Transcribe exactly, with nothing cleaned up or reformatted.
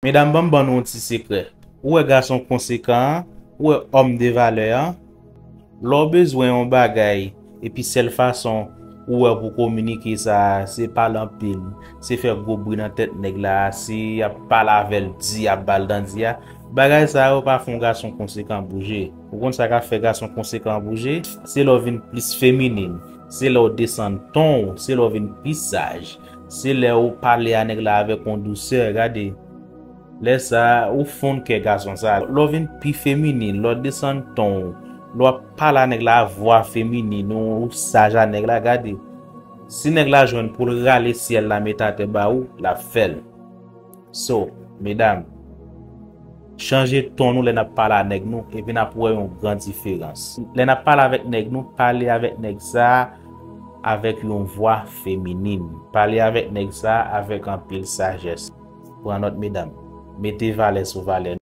Medam, ban m ban nou yon ti sekrè. Ou wè gason konsekan an, ou wè òm de valè an, lè w bezwen yon bagay, epi sèl fason ou wè pou kominike sa a, se pale anpil, se fè gwo bri nan tèt nèg la, se ap pale avè l di, ap ba l dandi a. Bagay sa yo pa fè yon gason konsekan bouje. Ou konn sa k ap fè gason konsekan bouje? Se lè w vin plis feminin, se lè w desann ton w, se lè w vin pi saj, se lè w pale a nèg la avèk yon dousè, gade. Lè sa a, ou fonn kè gason sa a. Lè w vin pi feminin, lè w desann ton w, lè w ap pale a nèg la a vwa feminin, ou, ou saj a nèg la, gade. Si nèg la jwenn pou l rale syèl la met atè ba ou, l ap fè l. So, medam, chanje ton nou lè n ap pale a nèg nou, epi n ap wè yon gran diferans. Lè n ap pale avèk nèg nou, pale avèk nèg sa a avèk yon vwa feminin. Pale avèk nèg sa a avèk anpil sajès. Pran nòt, medam. Mete valè sou valè.